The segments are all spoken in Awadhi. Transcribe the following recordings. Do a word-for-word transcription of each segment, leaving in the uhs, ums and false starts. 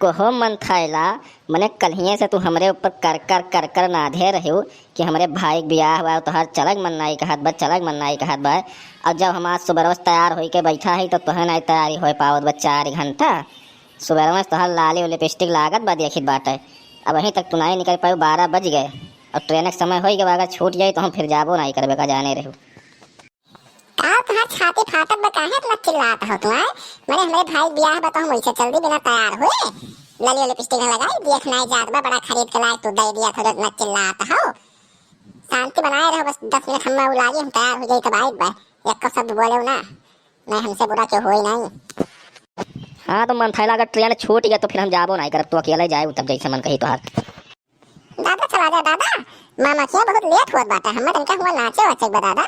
कहो मंथाइला, मने कल्हिये से तू हमरे ऊपर कर कर कर कर नाधे रह्यो कि हमरे भाई के बियाह बा, तोहार चलक मन नाई कहत बा, चलक मन नाई कहत बा। और जब हम आज सुबह से तैयार होई के बैठा है तो तोहे नाई तैयारी होए पावत बा चार घंटा। सुबह में तोहार लाली और लिपस्टिक लागत बा देखित बाटे, अबहीं तक तू नाई निकल पायो, बारह बज गए और ट्रेन के समय होई गवा, अगर छूट जाई तो हम फिर जाबो नाई करबे का जाने रह्यो। का तोहार छाती फाटत बा, काहे इतना चिल्लात हो तू, आय? मने हमरे भाई बियाह बा तो हम वैसे चल दी बिना तैयार हुए? ललियो लिपस्टिक न लगाई, देख नाई जात बा, बड़ा खरीद के लाए तू दे दिया था, इतना चिल्लात हो। शांति बनाए रहो, बस दस मिनट हम उ लागी, हम तैयार हो जाई तब आइब बा। एको शब्द बोले ना, नहीं हमसे बुरा क्यों होई नहीं। हाँ तो मंथाइला अगर ट्रेन छूट गया तो फिर हम जाबो नहीं करब, तू अकेले जाए तब जैसे मन कही तोहार। दादा चला जा दादा, मामा के बहुत लेट होत बाटे, हमें तनका हुआ नाचे वाचे बा दादा,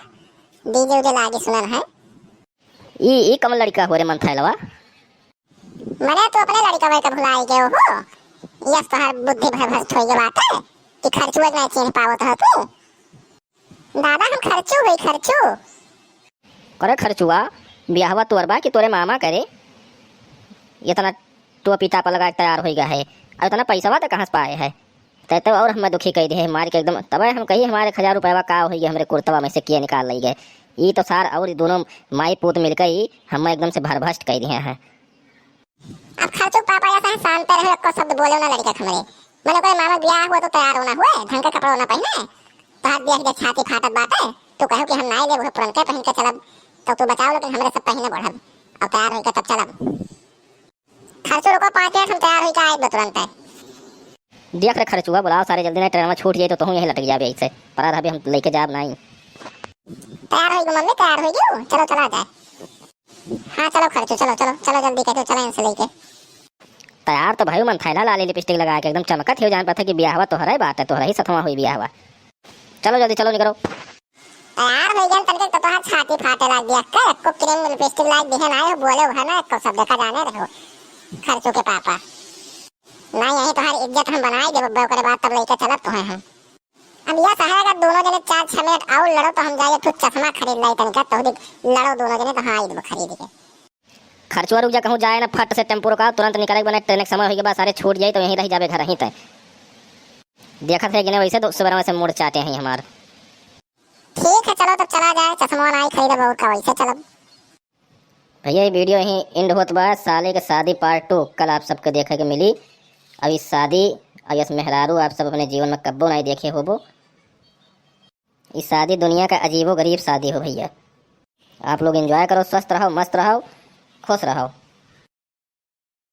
डीजे उजे लागे सुनल है। ई ई कम लड़का हो रे मंथाइलवा? मने तू अपने लड़का भाई का भुलाई गए हो, यस तोहार बुद्धि भ्रभ्रष्ट होई गए बाटे कि खर्चुआ के नहीं चिन्ह पावत हो तू। दादा हम खर्चू हुई खर्चू। करे खर्चुआ, बियाहवा तोर बा कि तोरे मामा करे? इतना टोपी टापा लगा के तैयार होई गया है, और इतना पैसवा तो कहाँ से पाए है? तै तो और हमें दुखी कह दे है मार के एकदम। तबे हम कही हमारे एक हजार रुपया का होई गए, हमरे कुर्तवा में से किया निकाल लई गए। ई तो सार और दोनों माई पूत मिलकर ही हमें एकदम से भरभस्ट कह दिए हैं। अब खर्चू पापा जैसे हैं, शांत रहो, एको शब्द बोले ना लड़का हमरे। मने कोई मामा बियाह हुआ तो तैयार होना हुए, ढंग का कपड़ा होना पहने। तो हाथ दिया के छाती फाटत बाटे, तू कहो कि हम नाई लेब, पुरनके पहन के चलब। तो तू बचाओ, लेकिन हमरे सब पहने बढ़ब, अब तैयार होइके तब चलब। खर्चू रुको पाँच मिनट, हम तैयार होइके आइब तुरंत। देख रे खर्चुआ, बुलाओ सारे जल्दी, नहीं ट्रेन में छूट जाई तो तोहूँ यहीं लटक जाबे ऐसे। परा रहबे, हम लेके जाब नाई। तैयार होइगो मम्मी, तैयार होइगो, चलो चला जाए। हाँ चलो खर्चू, चलो चलो चलो जल्दी कहते चलो इनसे लेके। तैयार तो भाई मंथाइला लाली लिपस्टिक लगा के एकदम चमकत हो, जान पड़ता कि बियाहवा तोहरा ही बात है, तोहरा ही सथवा हुई बियाहवा। चलो जल्दी चलो निकलो। तैयार हो गया तनके तो तोहार छाती फाटे लग गया का, एको क्रीम लिपस्टिक लाग दिहे ना हो, बोले हो ना एको शब्द का जाने रहो खर्चू के पापा। ना यही तोहार इज्जत हम बनाए देबो, ओकरे बाद तब लेके चलब तोहे हम। अब यह सहाय अगर दोनों जने चार छह मिनट और लड़ो तो हम जाइए फिर चश्मा खरीद लाई तनिका, तो देख लड़ो दोनों जने तो हाँ आई देबो खरीद के। खर्चुआ रुक जा, कहूँ जाए ना, फट से टेम्पो रुका, तुरंत निकले के बने, ट्रेन के समय होई के बाद सारे छूट जाई तो यहीं रह जाबे घर ही तय। देखत है कि नहीं वैसे तो सुबह से मूड चाटे हैं हमार। ठीक है चलो तब चला जाए, चश्मा नहीं खरीदब और का वैसे चलब। भैया, ये वीडियो यहीं एंड होत बा। साले के शादी पार्ट टू कल आप सबके देखे के मिली। अब इस शादी, अब यस मेहरारू आप सब अपने जीवन में कब्बो नहीं देखे होबो। इस शादी दुनिया का अजीबो गरीब शादी हो भैया। आप लोग एंजॉय करो, स्वस्थ रहो, मस्त रहो, खुश रहो।